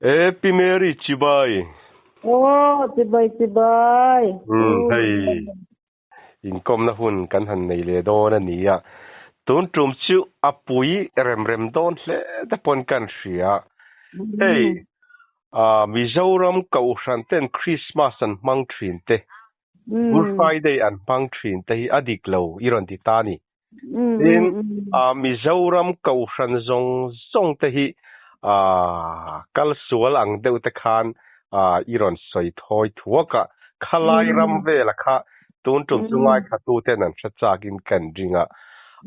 E Pi Mary chibai. Aw chibai chibai. Umm hei inkawmna hun kan han nei leh dawn a ni a, tun tum chu a pui rem rem dawn hle te pawn kan hria. Hei Mizoram Kohhran ten Christmas an hmang thin te, Good Friday an hmang thin te hi a dik lo i rawn ti ta a ni. Tin, Mizoram Kohhran zawng zawng te hi kal sual ang deuh te khan i rawn sawi thawi thuak a, khalai ram vela kha tun tum chu ngaithla ten an hre chak in kan ring a.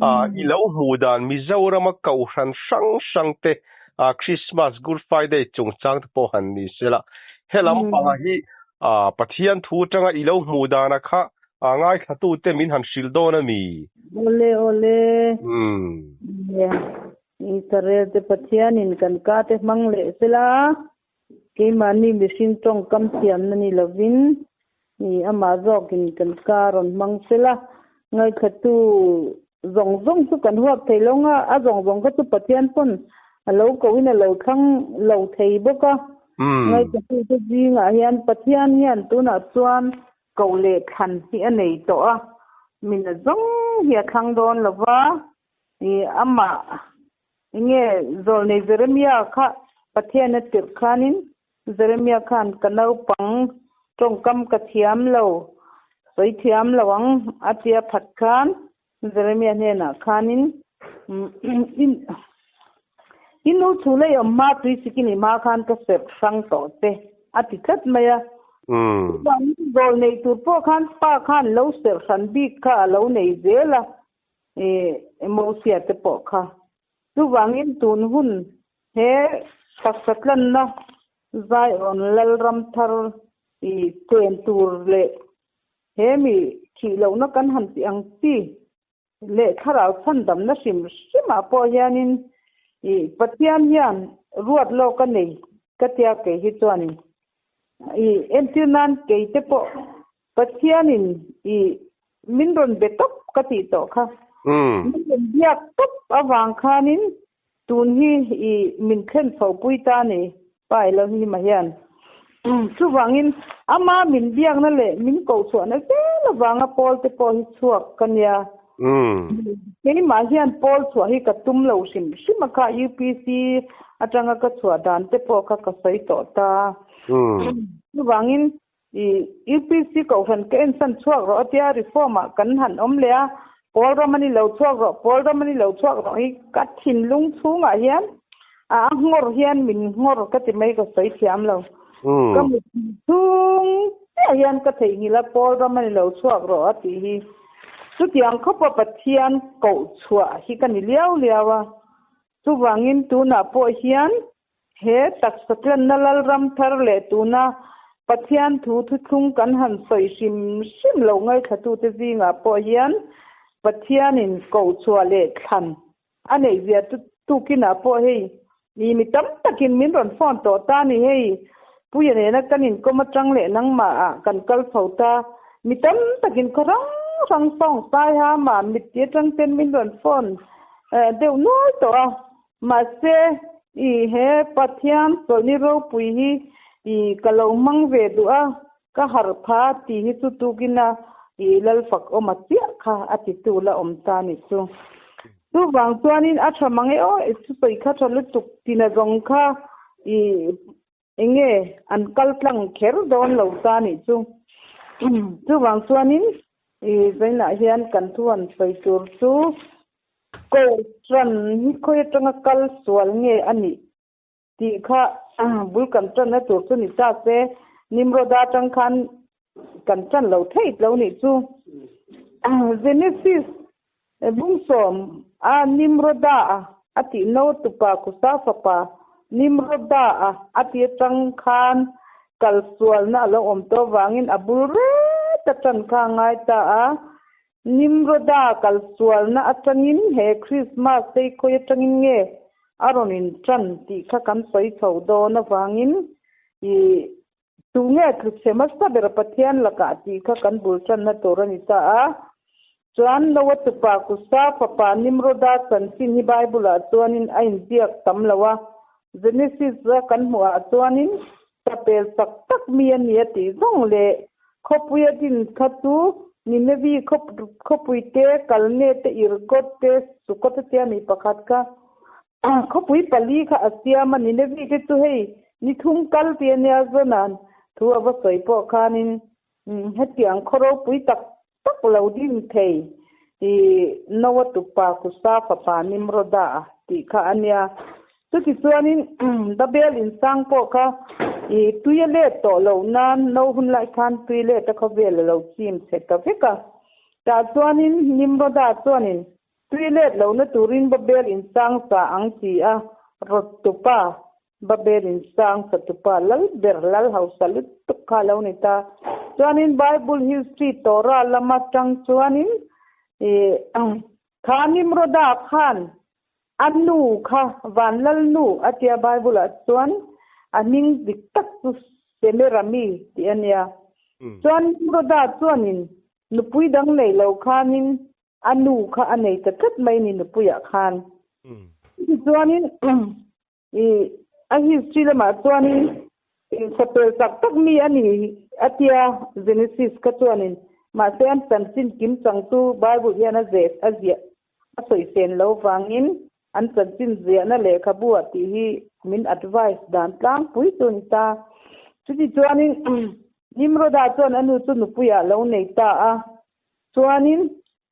I lo hmuh dan Mizorama Kohhran hrang hrang te Christmas, Good Friday chungchang te pawh han ni sela, he lampanga hi Pathian thu atanga i lo hmuh dana kha ngaithlatute min han hrilh dawn a mi? Awle awle. Nia, Israel te Pathianin kan ka te hmang leh sela, keimahni mihring tawngkam thiamna ni lovin amah zawkin kan ka rawn hmang sela, ngaithlatu zawng zawng chu kan huap thei lo nga, a zawng zawng kha chu Pathian pawn a lo kohin a lo thlang lo thei bawk a. Ngaithlatute zingah hian Pathian hian tunah chuan Koh leh thlan hi a nei tawh a, mina zawng hi a thlang dawn lo va, ih amah enge zawlnei Jeremia kha Pathian a tirh khanin Jeremia khan ka naupang tawngkam ka thiam lo, sawi thiam lo ang a tia phat khan Jeremia hnenah khanin i nu chhul lei awm hma tui sikin i hma khan ka serh hrang tawh che a ti tlat mai a. Chuvangin zawl nei tur pawh khan pa khan lo serh hran bik kha a lo nei zel a, Mosia te pawh kha. Chuvangin tun hun he taksa tlanna Zion Lalram thar i chen tur leh He mi thih lohna kan han tih ang chi leh thlarau chhandamna hrim hrimah pawh hianin i Pathian hian ruat lawk a nei ka tia kei hi chuanin i entir nan kei te pawh Pathianin i min rawn be tawp ka tih tawh kha min rawn biak tawp avang khanin Tun hi i min thlen chho pui ta ni, Pa Elohim-a hian. Chuvangin, ama min biakna leh min kohchhuahna zel avanga Paul te pawh hi chhuak ka nia. Keimah hian Paul chhuah hi ka tum lo hrim hrim a kha, UPC atanga ka chhuah dan te pawh kha ka sawi tawh ta. Chuvangin, I UPC kohhran ka ensan chhuak rawh atia reform ah kan han awm leh a, pawl ram ani lo chhuak rawh, pawl ram ani lo chhuak rawh hi ka thinlung chhungah hian a nghawr hian min nghawr ka ti mai ka sawi thiam lo. Ka mut chhung chiah hian ka theihnghilh a pawl ram ani lo chhuak rawh a tih hi. Chutiang khawpa Pathian koh chhuah hi ka ni liau liau a. Chuvangin tunah pawh hian He taksa tlenna Lalram thar leh tuna Pathian thu thuthlung kan han sawi hrim hrim lo ngaithlatute zingah pawh hian Pathianin kohchhuah leh thlan a neih zia tukinah pawh hei mi mi tam takin min rawn phone tawh ta ni hei Puia nena kan inkawm atang leh nangmah ah kan kal chho ta mi tam takin khaw hrang hrang sawng sai ha mah mitti atang ten min rawn phone deuh nual tawh a. Mahse, i he Pathian chawlhni ropui hi i ka lo hmang ve duh a, ka harh pha tih hi chu tukina i Lalfakawma chiah kha a titu la awm ta ni chu. Chuvang chuanin a tha mang e aw, i thusawi kha tha lutuk tina zawng kha i enge an kal tlang kher dawn lo ta nih chu. Chuvang chuanin i zainah hian kan thu han sawi tur chu Kohhran hi khawi atanga kal sual nge a nih tih kha bul kan tanna tur chu ni ta se, Nimroda atang khan kan tan lo theih lo nih chu. Genesis bungsawm a Nimroda a tih no tupa Kusa fapa Nimroda a tih atang khan kal sualna a lo awm tawh avangin a bul ret a tan kha a ngai ta a. Nimroda kal sualna atangin he Krismas te khawi atangin nge a rawn intan tih kha kan sawi chho dawn avangin i tu nge tluchhe hmasa ber Pathian lakah tih kha kan bul tanna tur a ni ta a. Chuan Noa tupa Kusa fapa Nimroda chanchin hi Bible-ah chuanin a inziak tam lo a. Genesis a kan hmuh ah chuanin sapel chak tak mi a ni a tih zawng leh khawpui a din kha chu Ninevi khawpui te, Kalne te, Irgot te, Sukot te tia mi pakhat kha khawpui pali kha a siam a. Ninevi te chu hei ni thum kal tih a nia Jona'n thu a va sawi pawh khanin hetiang khaw ropui tak tak lo din thei i Noa tupa Kusa fapa Nimroda tih kha a nia. Chutichuanin Babel insang pawh kha i tui a let tawh loh nan no hun lai khan tui let a khawvel a lo chim chhe ta vek a. Tah chuanin Nimroda chuanin tui let lohna turin Babel insang sa ang ti a rawt tupa Babel insang sa tupa lal ber lal hausa lutuk kha a lo ni ta. Chuanin Bible history Torah lama tang chuanin i kha Nimroda khan a nu kha van lal nu a tia Bible ah chuan a hming dik tak chu Semerami tih a nia. Chuan Nimroda chuanin nupui dang nei lo khanin A nu kha a nei ta tlat mai ni nupuiah khan. Tichuanin i a history lamah chuanin insapel tak tak mi a ni a tia Genesis kha chuanin mahse an chanchin kim chang chu Bible hian a zeh a ziah a sawi sen lo vangin an chanchin ziahna lehkhabu ah tih hi min advice dan tlangpui chu a ni ta. Chutichuanin Nimroda chuan a nu chu nupuiah lo nei ta a. Chuanin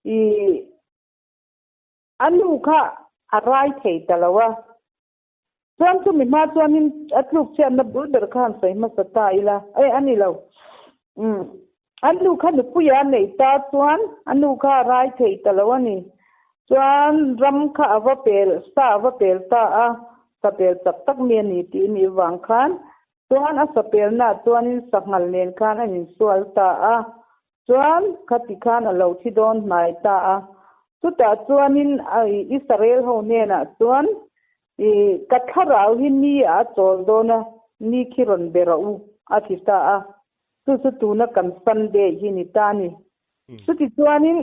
i a nu kha a rai thei ta lo a. Chuan chumi hma chuanin a tluk chhiatna bul ber kha han sawi hmasa ta ila, e a ni lo. Umm a nu kha nupuia a neih ta chuan a nu kha a rai thei ta lo a ni. Chuan ram kha a va pel, sa a va pel ta a, sa pel chak tak mi a ni tih nih vang khan chuan a sa pelnaah chuanin sanghal nen khan a insual ta a. Chuan khati khan a lo thi dawn hnai ta a. Chutah chuanin Israel ho hnenah chuan, I ka thlarau hi ni ah a chawl dawn a, ni khi rawn be rawh u, a ti ta a. Chu chu tuna kan Sunday hi ni ta a ni. Chuti chuanin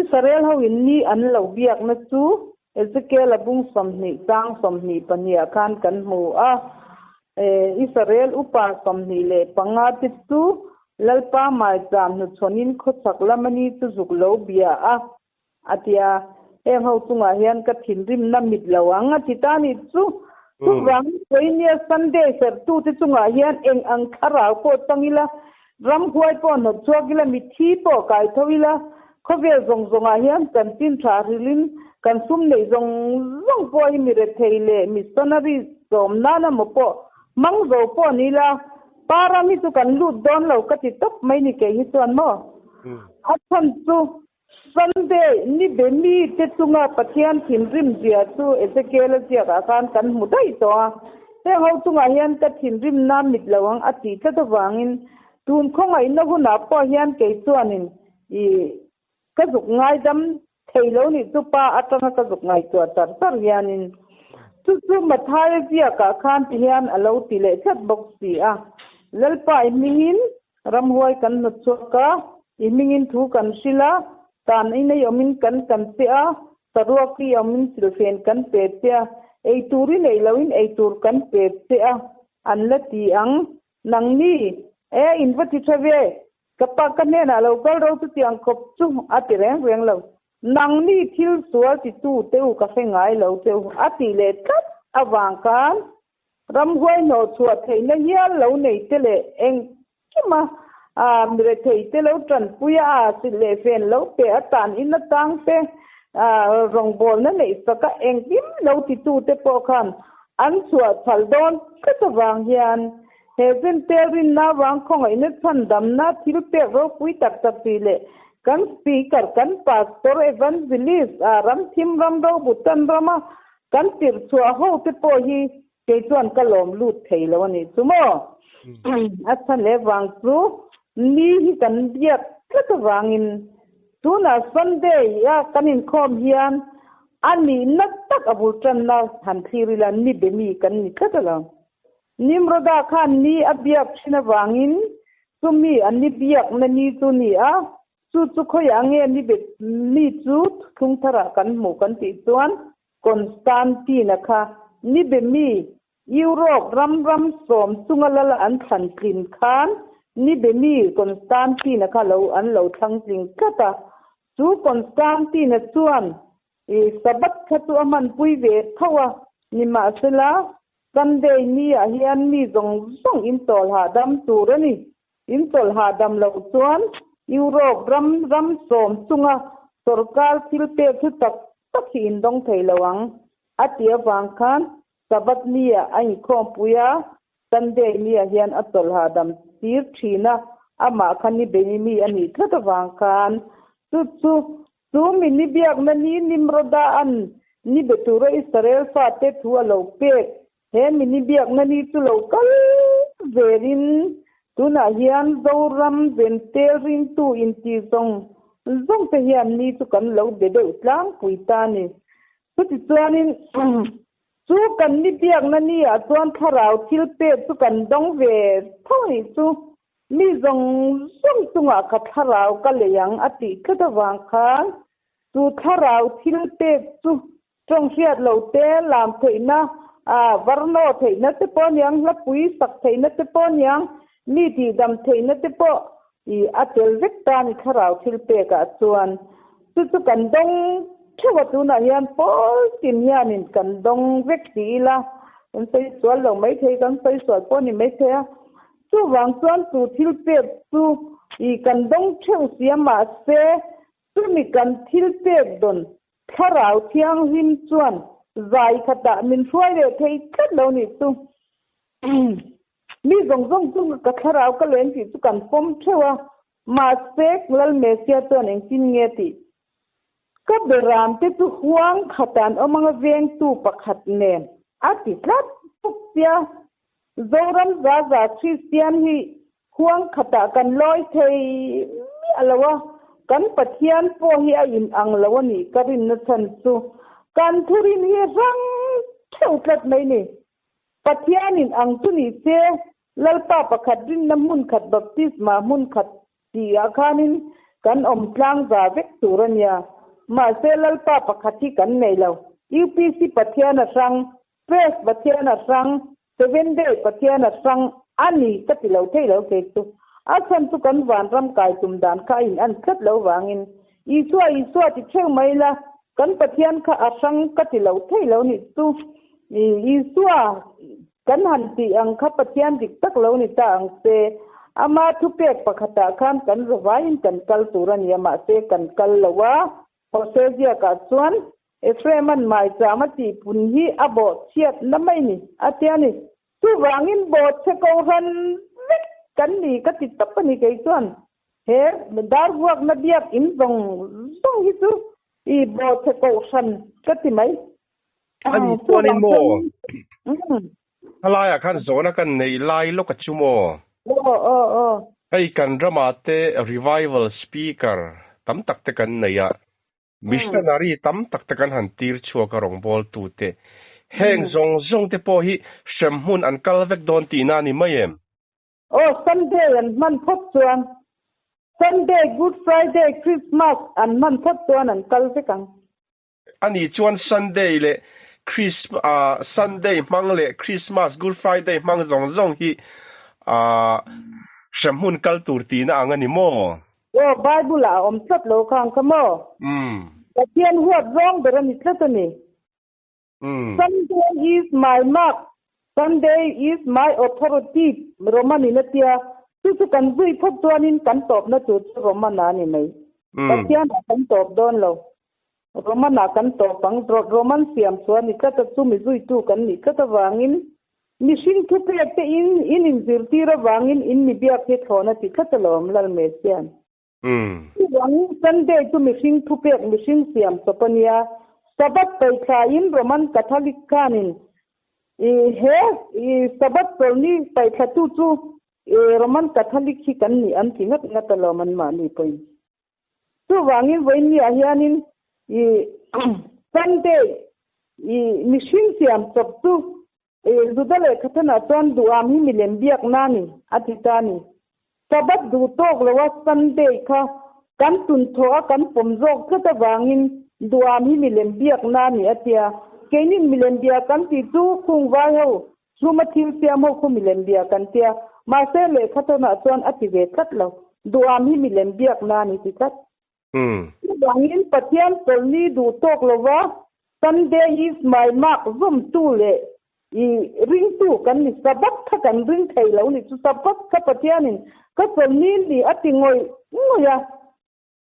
Israel ho in ni an lo biakna chu Ezekiel a bung 20 chang 22 ah khan kan hmu a. Israel upa 25 te chu Lalpa maicham hnuchhawnin khawchhak lama ni chu zuk lo bia a, a ti a. Heng ho chungah hian ka thinrimna mit lo ang a ti ta nih chu. Chuvangin Koinia Sunday serhtute chungah hian eng ang thlarau pawh chang ila, Ramhuai pawh hnawt chhuak ila, mitthi pawh kai tho ila, khawvel zawng zawngah hian chanchin tha hrilhin kan sum neih zawng zawng pawh hi mi rethei leh missionary sawm nana maw pawh hmang zo pawh ni ila, pa ram hi chu kan lut dawn lo ka ti tawp mai ni kei hi chuan maw? A chhan chu Sunday ni be mite chunga Pathian thinrim zia chu Ezekiel-a ziakah khan kan hmu daih tawh a. Heng ho chungah hian ka thinrim na mit lo ang a tih tlat avangin tun khawngaihna hunah pawh hian kei chuanin i ka zuk ngaidam thei lo nih chu pa atanga ka zuk ngaihtuah char char hianin chu chu Mathaia ziakah khan ti hian a lo ti leh tlat bawk si a. Lalpa i hmingin Ramhuai kan hnawt chhuak a, i hmingin thu kan hrilh a, tan in ei awmin kan kan che a, saruak i awmin silfen kan pe che a, eitur i neih lohin eitur kan pe che a, an la ti ang. Nangni, e, in va ti tha ve, ka pa ka hnenah lo kal ro chutiang khawp chu a ti reng reng lo. Nangni thil sual titu te u ka hre ngai lo che u, a tih leh tlat avang khan Ramhuai hnawh chhuah theihna hial lo nei te leh engkima mirethei te lo tanpui a, silh leh fen lo pe a tan in atang te rawngbawlna neih sak a engkim lo titu te pawh khan an chhuah chhal dawn tlat avang hian he Jentail rinna avang khawngaihna chhandamna thil pek ropui tak tak tih leh kan Speaker kan Pastor Evangelist ramthim ram robutan rama Kan tirh chhuah ho te pawh hi kei chuan ka lawm lut thei lo a nih chu maw? A chhan leh vang chu ni hi kan biak tlat avangin tunah Sunday a kan inkhawm hian a nihna tak a bul tanna han thlir ila ni be mi kan ni tlat alawm. Nimroda khan ni a biak thin avangin chumi a ni biakna ni chu ni a, Chu chu khawiah nge ni bet mi chu thuthlung tharah kan hmuh kan tih chuan Constantine-a kha Ni be mi Europe ram ram sawm chunga lal an thlan tlin khan ni be mi Constantine-a kha lo an lo thlang tling tlat a. Chu Constantine-a chuan i Sabbath kha chu a hmanpui ve tho a, nimahsela Sunday ni ah hian mi zawng zawng in chawl hahdam tur a ni. In chawl hahdam loh chuan Europe ram ram sawm chunga sorkar thil pek thu tak tak hi in dawng thei lo ang a tih avang khan Sabbath ni ah a inkhawmpui a, Sunday ni ah hian a chawl hahdam tir thin a, amah kha ni bei mi a nih tlat avang khan chu chu Chu mi ni biakna ni Nimroda an ni be tura Israel fate thu a lo pek. He mi ni biakna ni chu lo kal zelin tunah hian Zoram Zentel ringtu inti zawng zawng te hian ni chu kan lo be deuh tlangpui ta a ni. Chutichuanin chu kan ni biakna ni ah chuan thlarau thil pek chu kan dawng ve tho a nih chu. Mi zawng zawng chungah ka thlarau ka lei ang a tih tlat avang khan chu thlarau thil pek chu tawng hriat lo te, lam theihna, varno theihna te pawh aniang, hlapui sak theihna te pawh aniang, mi tihdam theihna te pawh i a tel vek ta a ni thlarau thil pekah chuan. Chu chu kan dawng theuh a, tunah hian pawl tin hianin kan dawng vek ti ila kan sawi sual lo maithei, kan sawi sual pawh a ni maithei a. Chuvang chuan chu thil pek chu i kan dawng theuh si a, mahse chumi kan thil pek dawn Thlarau Thianghlim chuan zai khatah min hruai leh thei tlat lo nih chu. Mi zawng zawng chu ka thlarau ka len tih chu kan pawm theuh a, mahse Lal Messia chuan engtin nge tih? Ka beram te chu huang khatah an awm anga vengtu pakhat nen a ti tlat bawk sia. Zoram za za Kristian hi huang khatah kan lawi thei miah lo a, kan Pathian pawh hi a in ang lo a nih ka rinna chhan chu kan thurin hi hrang theuh tlat mai ni. Pathian in ang chu ni se Lalpa pakhat rinna hmun khat baptisma hmun khat tihah khanin kan awm tlang za vek tur a nia. Mahse Lalpa pakhat hi kan nei lo. UPC Pathian a hrang Press Pathian a hrang, Seven Day Pathian a hrang a ni ka ti lo thei lo kei chu. A chhan chu kan vanram kai tum dan kha a in an tlat lo vangin Isua Isua ti theuh mai la, kan Pathian kha a hrang ka ti lo thei lo nih chu. Isua kan han tih ang kha Pathian dik tak lo ni ta ang se. Ama thupek pakhatah khan kan zavaiin kan kal tur a ni a, mahse kan kal lo a. Hosea ziakah chuan Ephraim-a'n maicham a tih pun hi a bawhchhiat na mai ni, a ti a ni. Chuvangin bawhchhe kohhran vek kan ni ka ti tawp a ni kei chuan. He dar vuakna biak in zawng zawng hi chu i bawhchhe kohhran ka ti mai. A ni chuanin maw? Helaiah khan zawhna kan nei lai lawk a chu maw? Aw aw aw. Hei kan ramah te revival speaker tam tak te kan nei a, Missionary tam tak te kan han tir chhuak a rawngbawltute. Heng zawng zawng te pawh hi hremhmun an kal vek dawn tihna a ni mai em? Aw, Sunday an hman phawt chuan. Sunday, Good Friday, Christmas an hman phawt chuan an kal vek ang. Ani chuan Sunday leh Chris ah Sunday hmang leh Christmas, Good Friday hmang zawng zawng hi ah hremhmun kal tur tihna ang a ni maw? Aw, Bible ah a awm tlat lo khang kha maw? Pathian huat zawng ber a ni tlat a ni. Sunday is my mark, Sunday is my authority Roman in a tia, chu chu kan zui phawt chuanin kan tawpna tur chu Roman ah a ni mai. Pathian ah kan tawp dawn lo. Roman ah kan tawp ang, Roman siam chu a ni tlat a, chu mi zuitu kan nih tlat avangin Mihring thupek te in in inzirtir avangin in mi biak hi thlawn a ti tlat alawm, Lalmesian. Chuvangin Sunday chu mihring thupek mihring siam chawp a nia. Sabbath paithlain Roman Catholic khanin i he i Sabbath chawlhni paithlatu chu i Roman Catholic hi kan nih an ti ngat ngat alawm anmahni pawhin. Chuvangin vawiinniah hianin i Sunday i mihring siam chawp chu i Juda lehkhathanah chuan duham hi milem biakna a ni a ti ta a ni. Sabbath duh tawk loa Sunday kha kan tun thawh a kan pawm zawk tlat avangin duham hi milem biakna a ni a tia. Keinin milem bia kan tih chu khung vai ho chhuma thil siam ho khu milem bia kan tia. Mahse lehkha tawnah chuan a ti ve tlat lo. Duham hi milem biak na a ni ti tlat. Chuvangin Pathian chawlhni duh tawk lova Sunday is my mark zawmtu leh i ringtu kan ni. Sabbath kha kan ring thei lo ni chu. Sabbath kha Pathianin ka chawlhni ni a ti ngawih ngawih a.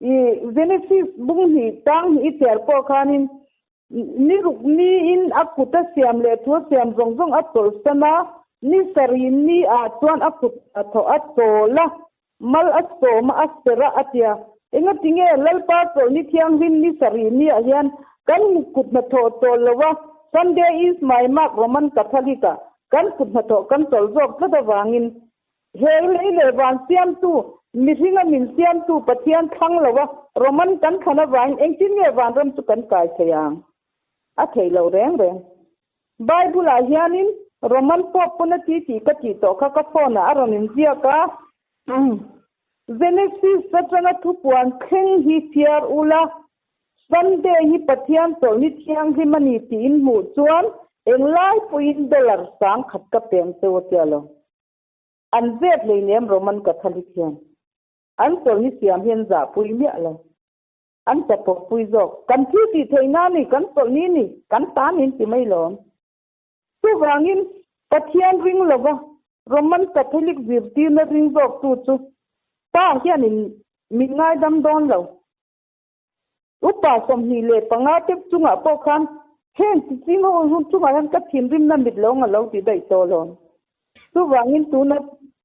I Genesis bung hnih tang hnih i chhiar pawh khanin ni ruk niin a kut a siam leh thu a siam zawng zawng a chawlhsan a, ni sarih ni ah chuan a kut a thawh a chawl a, mal a sawm a, a serh a, a ti a. Engatinge Lalpa chawlhni thianghlim ni sarih ni ah hian kan kut hnathawh chawl lo a, Sunday is my mark Roman Catholic ah kan kut hnathawh kan chawl zawk tlat avangin He lei leh van siamtu, mihringa min siamtu Pathian thlang lo a, Roman kan thlan avangin engtin nge vanram chu kan kai thei ang? A thei lo reng reng. Bible-ah hianin Roman Pope pawn a ti tih ka tih tawh kha ka phone-ah a rawn inziak a. Genesis atanga thupuan thleng hi chhiar ula, Sunday hi Pathian chawlhni thianghlim a ni tiin hmuh chuan englai pawhin dollar 10,000 ka peng cheu a tia lo. An zep hleinem Roman Catholic hian an chawlhni siam hi an zahpui miah lo. An chapawhpui zawk. Kan thil tih theihna a ni, kan chawlhni a ni, kan ta niin ti mai lawm. Chuvangin Pathian ring lova Roman Catholic zirtirna ring zawktu chu Pa hianin min ngaidam dawn lo. Upa 25 te chungah pawh khan heng chi ching ho hun chungah hian ka thinrimna mit lo nga lo ti daih tawh lo. Chuvangin tuna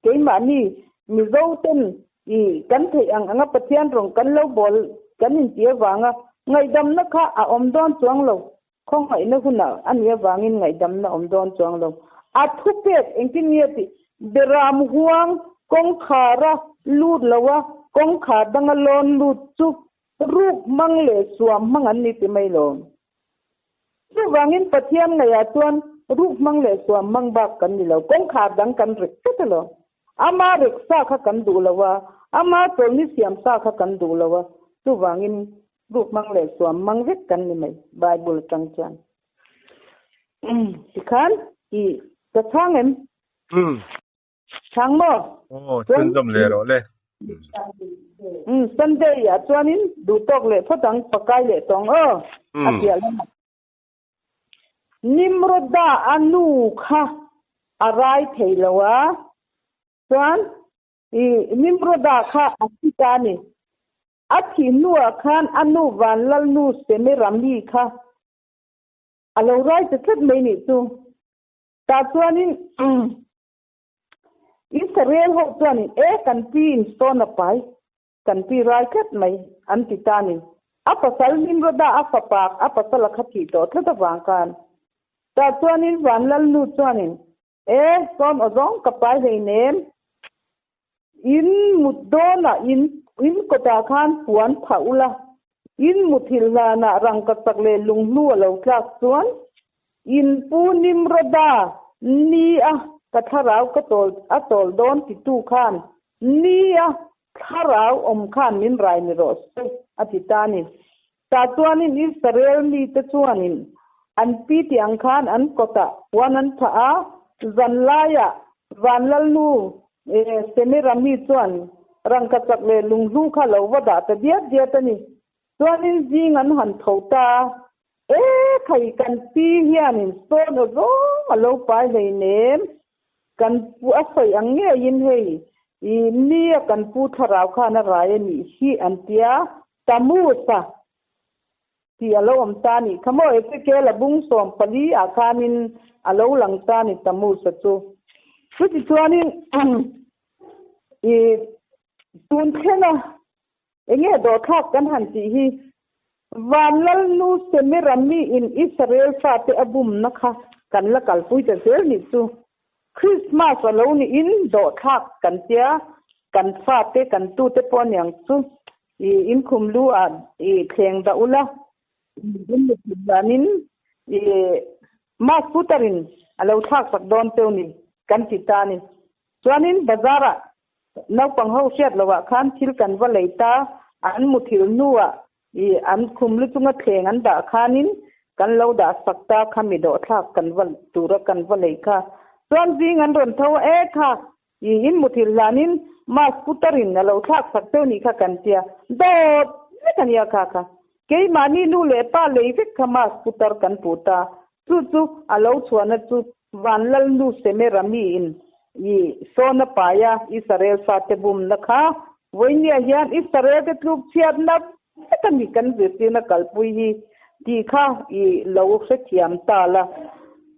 keimahni Mizo ten i kan theih ang anga Pathian rawng kan lo bawl kan inti avanga ngaihdamna kha a awm dawn chuang lo. Khawngaihna hunah a nih avangin ngaihdamna awm dawn chuang lo. A thupek engtin nge tih Beram huang kawngkhara lut loa kawngkhar danga lawn lut chu ruk hmang leh suam hmang an ni ti mai lo. Chuvangin Pathian ngaihah chuan ruk hmang leh suam hmang bak kan ni lo. Kawngkhar dang kan rek tlat elo. Ama rek sa kha kan duh lo a, ama chawlhni siam sa kha kan duh lo a. Chuvangin Ruk hmang leh suam hmang vek kan ni mai Bible atang chuan. Tikhan i ka chhang em? Chhang maw? Aw, chhunzawm leh rawh le. Sunday ah chuanin duhtawk leh phawt ang pakai leh tawng aw a piah lamah. Nimroda a nu kha a rai thei lo a, chuan i Nimroda kha a thi ta a ni. A thih hnuah khan a nu Vanlalnu Semirami kha a lo rai ta tlat mai nih chu. Tah chuanin Israel ho chuanin e kan pi in sawn a pai, kan pi rai tlat mai an ti ta ni. A pasal Nimroda a fapa a pasal a kha thih tawh tlat avang khan. Tah chuanin Vanlalnu chuanin e sawn aw zawng ka pai hleinem. In mut dawnah in in kawtah khan puan phah ula, in muthilh hlanah rangka chak leh lunghlu a lo tlak chuan in pu Nimroda ni a ka thlarau ka tawl a tawl dawn titu khan ni a thlarau awm khan min rai ni rawh se a ti ta a ni. Tah chuanin Israel mite chuanin an pi tih ang khan an kawtah puan an phah a, zan laiah Vanlalnu Semirami chuan rangkachak leh lunghlu kha lo va dah ta diat diat a ni. Chuanin zing an han tho ta a, E khai kan pi hianin sawn aw zawng a lo pai hleinem, kan pu a sawi ang ngeiin hei i nia kan pu thlarau khan a rai a nih hi an tia, Tamusa tih a lo awm ta a nih kha maw? Ezekiel a bung 14 ah khanin a lo lang ta a ni Tamusa chu. Chuti chuanin i tun thlena enge dawhthlak kan han tih hi Vanlalnu Semirami in Israel fate a bumna kha kan la kalpui ta zel nih chu. Christmas a lo niin dawhthlak kan tia, kan fate kan tute pawh aniang chu i inkhum lu ah i thleng dah ula, in mutthilh danin i mask putar in a lo thlak sak dawn cheu ni kan ti ta a ni. Chuanin bazar ah naupang ho hriat loh ah khan thil kan va lei ta, an muthilh hnu ah i an khum lu chunga thleng an dah khanin Kan lo dah sak ta kha mi dawhthlak kan va tura kan va lei kha. Chuan zing an rawn tho a, E kha, i in muthilh hlanin mask putarin a lo thlak sak deuh nih kha kan tia. Dawt vek a nia kha kha. Keimahni nu leh pa lei vek kha mask putar kan puh ta. Chu chu a lo chhuahna chu Vanlalnu Semerami in i sawn a pai a, Israel fate bumna kha vawinia hian Israel te tluk chhiatna vek a ni kan zirtirna kalpui hi tih kha i lo hrethiam ta la.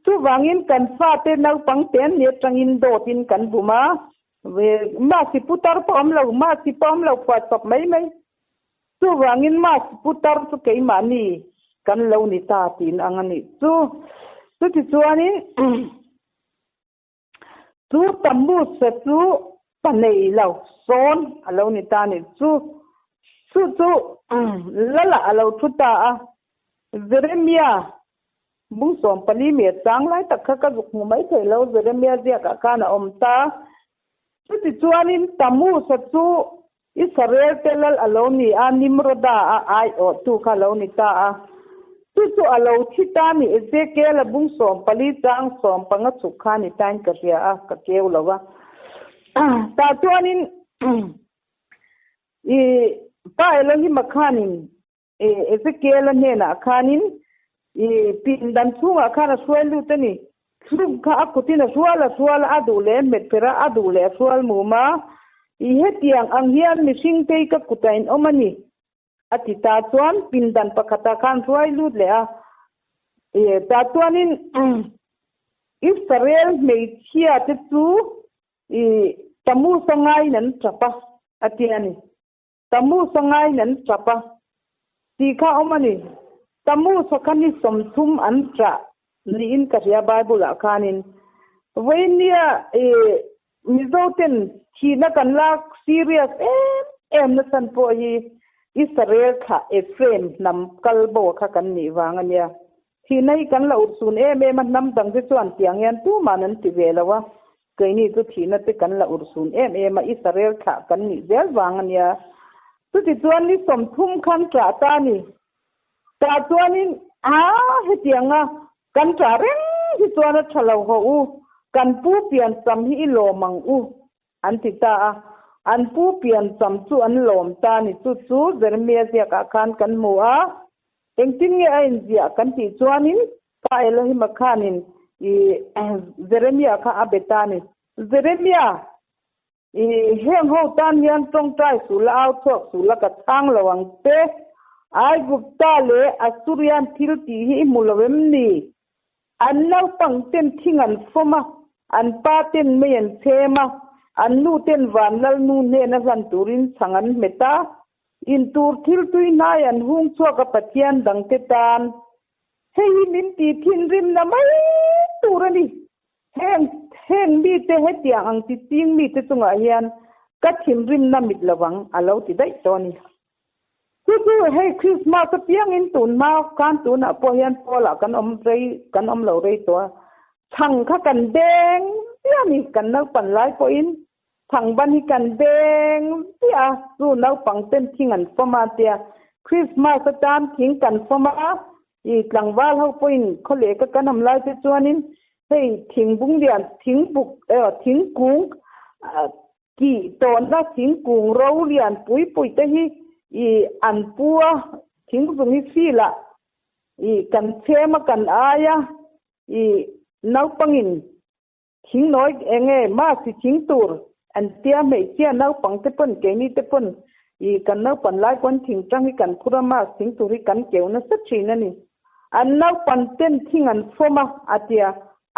Chuvangin kan fate naupang te an ni atangin dawtin kan bum a, Masi putar pawh awm lo, masi pawh awm lo phuah chawp mai mai. Chuvangin masi putar chu keimahni kan lo ni ta tiin ang a nih chu. Chutichuanin chu Tammuz-a chu pa nei lo sawn a lo ni ta a nih chu. Chu chu Lala a lo thu ta a, Jeremia Bung 14 mi a chang lai tak kha ka zuk hmu mai thei lo, Jeremia ziakah khan a awm ta. Chutichuanin Tammuz-a chu Israel te lal a lo ni a, Nimroda a aiawhtu kha a lo ni ta a. Chu chu a lo thi ta ni, Ezekiel-a bung 14 chang 15 chhuk kha ni tain ka hria a, ka keu lo a. Tah chuanin i pa Elohim-a khanin Ezekiel-a hnenah khanin i pindan chhungah khan a hruai lut a ni. Thlum kha a kutin a hrual a hrual a, a duh leh a hmet pherh a, a duh leh a hrual mum a. I hetiang ang hian mihringte hi ka kutah in awm a ni, a ti ta chuan pindan pakhatah khan hruai lut leh a. I tah chuanin Israel hmeichhia te chu i Tammuz a ngaiin an tap a, a ti a ni. Tammuz a ngaiin an tap a tih kha awm a ni. Tammuz a kha ni 30 an ṭah niin ka hria Bible ah khanin. Vawinia i Mizo ten thihna kan lak serious em em na chhan pawh hi Israel thlah Ephraim hnam kal bo kha kan nih vang a nia. Thihna hi kan la urhsun em em a, hnam dang te chuan tiang hian tuman an ti ve lo a, keini chu thihna te kan la urhsun em em a, Israel thlah kan nih zel vang a nia. Chutichuan ni 30 khan ṭah ta a ni. Tah chuanin a hetianga kan ṭah reng hi chuan a ṭha lo haw u, kan pu pian cham hi i lawm ang u an ti ta a. An pu pian cham chu an lawm ta a ni. Chu chu Jeremia ziakah khan kan hmu a. Engtin nge a inziah kan tih chuanin Pa Elohim-a khanin i Jeremia kha a be ta a ni. Jeremia, i heng ho tan hian tawngtai suh la, au chhuak suh la, ka chhang lo ang che. Aigupta leh Asurian thil tih hi i hmu lo em ni? An naupang ten thing an fawm a, an pa ten mei an chhem a, an nu ten vanlalnu hnena hlan turin chhang an hmet a, In tur thil tui hnai an hung chhuak a Pathian dangte tan. Hei hi min tih thinrimna mai tur a ni. Heng heng mite hetiang ang ti ching mite chungah hian ka thinrimna mit lovang a lo ti daih tawh a ni. Chu chu hei Christmas apiangin tun hma khan tunah pawh hian Paul-ah kan awm rei kan awm lo rei tawh a. Chhang kha kan beng viau a ni kan naupan lai pawhin. Thangban hi kan beng viah a, chu naupang ten thing an fawm a tia Christmas atan thing kan fawm a, i tlangval ho pawhin khaw leh ka kan awm lai te chuanin hei thing bung lian thing buk emaw thingkung kih tawhna thingkung ro lian pui pui te hi i an pu a, thing zung hi field ah i kan chhem a kan ai a, i naupangin Thing nawi eng nge masi thing tur an tia hmeichhia naupang te pawn keini te pawn i kan naupan lai pawn thing tang hi kan phur a mas thing tur hi kan keu nasa thin a ni. An naupan ten thing an fawm a a tia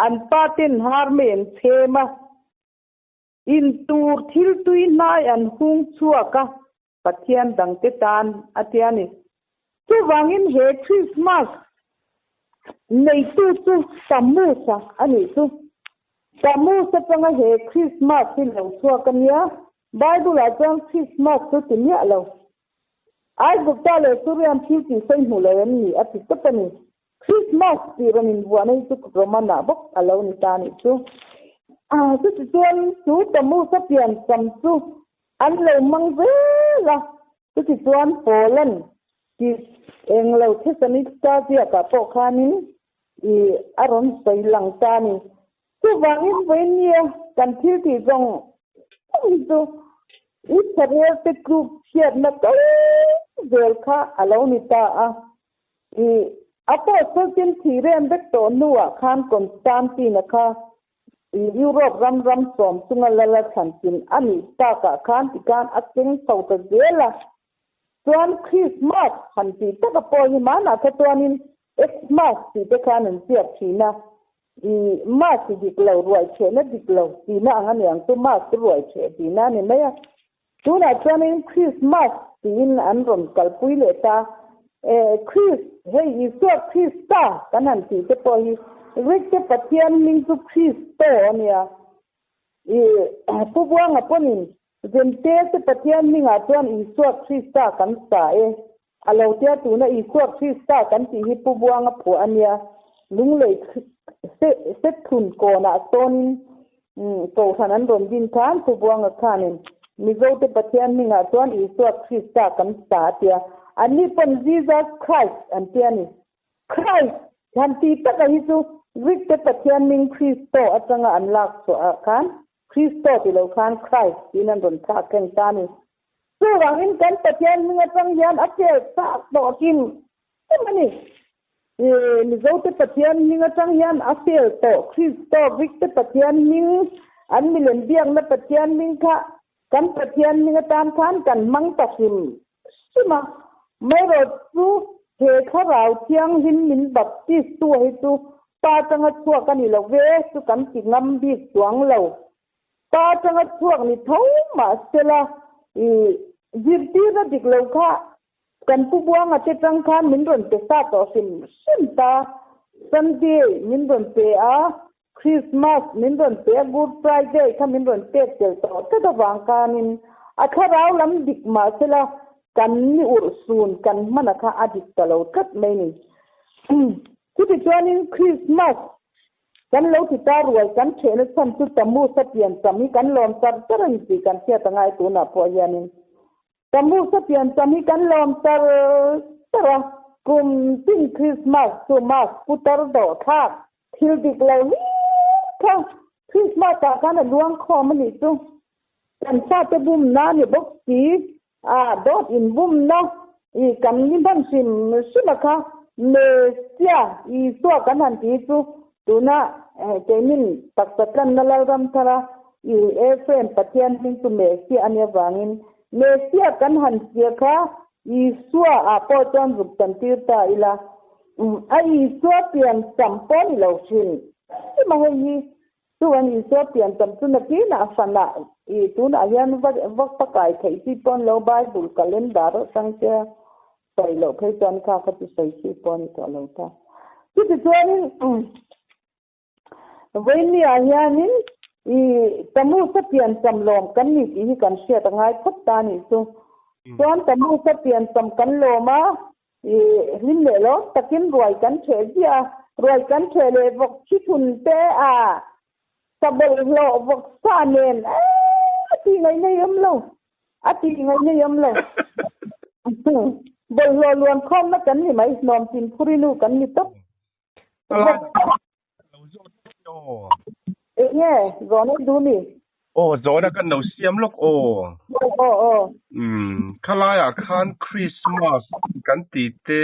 an pa ten har mai an chhem a. In tur thil tui hnai an hung chhuak a Pathian dangte tan a tia ni. Chuvangin he Krismas neitu chu Tammuz-a a nih chu. Tammuz atanga he Krismas hi lo chhuak a nia. Bible-ah chuan Krismas chu ti miah lo. Aigupta leh Surian thil tih sawi hmu lo em ni a ti tawp a ni. Krismas tih rawn invuahna hi chu Roman-ah bawk a lo ni ta a nih chu. Chutichuan chu Tammuz-a piancham chu An lo hmang zel a, chutichuan Poland Ti eng lo Thesalonika ziakah pawh khanin i a rawn sawi lang ta a ni. Chuvangin vawinia kan thil tih zawng zawng hi chu Israel te tluk chhiatna ko zel kha a lo ni ta a. I Apostle tin thih rem vek tawh hnuah khan Constantine-a kha Europe ram ram sawm chunga lala thlan chin a nih takah khan tikhan a keng chho ta zel a. Chuan Christmas han tih taka pawh hi hmanah kha chuanin Xmas tih te khan an ziak thin a. I Mas i dik lo, ruai chhehna dik lo tihna ang a ni ang chu, Mas chu ruai chheh tihna a ni mai a. Tunah chuanin Christmas tiin an rawn kalpui leh ta. Eh, Christ, hei Isua Krista kan han tih te pawh hi Greek te Pathian hming chu Christo a nia. I Pu Buanga pawnin Zente te Pathian hmingah chuan Isua Krista kan sa e. A lo tia tuna Isua Krista kan tih hi Pu Buanga phuah a nia. Lunglei Sethlun kawnah sawnin Kohhran an rawn din khan Pu Buanga khanin Mizote Pathian hmingah chuan Isua Krista kan sa a tia. Anni pawn Jesus Christ an tia a ni. Christ han tih taka hi chu Greek te Pathian hming Christo atanga an lak chhuah ah khan Christo ti lo khan Christ tiin an rawn thlak thleng ta a ni. Chuvangin kan Pathian hming atang hian a fel chak tawh kim em a ni. Mizo te Pathian hming atang hian a fel tawh Christo Greek te Pathian hming an milem biakna Pathian hming kha kan Pathian hming atan khan kan hmang ta hrim hrim a. Maherawh chu he thlarau thianghlim min baptist tu hi chu pa atanga chhuak a ni lo ve chu kan ti ngam bik chuang lo. Pa atanga chhuak ni tho mahsela i zirtirna dik lo kha kan pu Buanga te tang khan min rawn pe sa tawh hrim hrim ta. Sunday min rawn pe a, Christmas min rawn pe a, Good Friday kha min rawn pek tel tawh tlat avang khanin a thlarau lam dik mahsela kan ni urh sun kan hmana kha a dik ta lo tlat mai ni. Chuti chuanin Christmas kan lo ti ta rual kan thehna chhan chu Tammuz a pian cham hi kan lawm char char a ni tih kan hriat a ngai tunah pawh hianin Tammuz a pian cham hi kan lawm char char a, kum tin Christmas chu mask putar dawh thlak thil dik lo hlir kha Christmas ah khan a luang khawm a nih chu. Kan fate bumna a ni bawk si, a dawt in bumna i kan ni hman hrim hrim a kha Messiah Isua kan han ti hi chu tuna keinin taksa tlanna Lalram thara i Ephraim Pathian hming chu Messiah a nih avangin Messiah kan han tia kha Isua ah pawh chuan zuk chantir ta ila a Isua pian cham pawh ni lo hrim hrim a hei hi Chuan Isua pian cham chu nakinah a fanah i tunah hian va va pakai theih chi pawn lo Bible calendar atang che sawi loh phei chuan kha kha chu sawi chi pawh a ni tawh lo ta. Chutichuanin Vawinia hianin i Tamusa pian cham lawm kan ni tih hi kan hriat a ngai phawt ta a nih chu. Chuan Tamusa pian cham kan lawm a, i hlim leh lawm takin ruai kan ṭheh ziah a, ruai kan ṭheh leh vawk thi thun te a, sa bawlhhlawh vawk sa nen a ti ngaih nei awm lo, a ti ngaih nei awm lo. Bawlhhlawh luan khawmna kan ni mai, hnawm tin phurinu kan ni tawp. Lo zawt lawk e aw. Enge zawhna i duh mi? Aw zawhna kan lo siam lawk aw. Aw aw aw. Umm khalaiah khan Christmas kan tih te